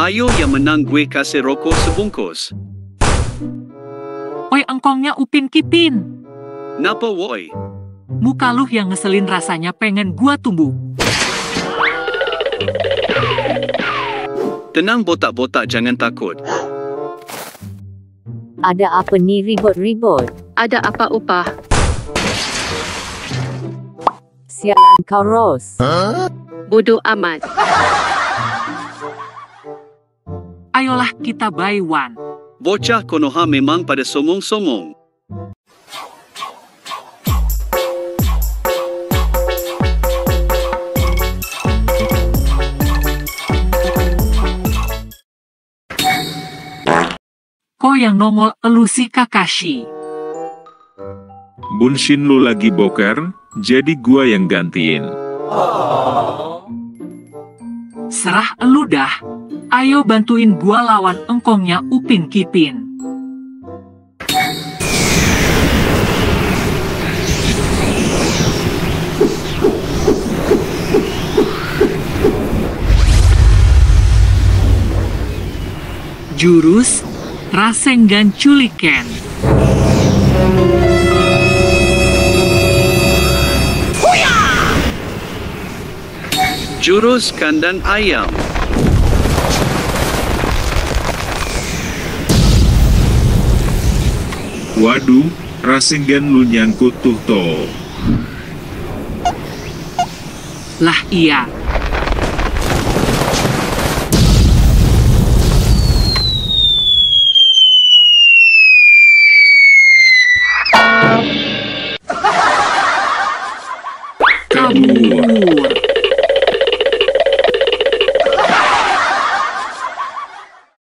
Ayo yang menang gue kasih rokok sebungkus. Oi engkongnya Upin Kipin. Napa woi? Muka lu yang ngeselin rasanya pengen gua tumbuk. Tenang botak-botak, jangan takut. Ada apa nih ribut-ribut? Ada apa upah? Sialan kau Ros. Bodoh amat. Ayolah kita buy one. Bocah Konoha memang pada somong-somong. Kok yang nongol elu si Kakashi? Bunshin lu lagi boker, jadi gua yang gantiin. Serah elu dah. Ayo bantuin gua lawan engkongnya Upin Kipin. Jurus Rasengan Culiken. Jurus kandang ayam. Waduh, Rasengan lu nyangkut tuh toh. Lah iya. Kabur.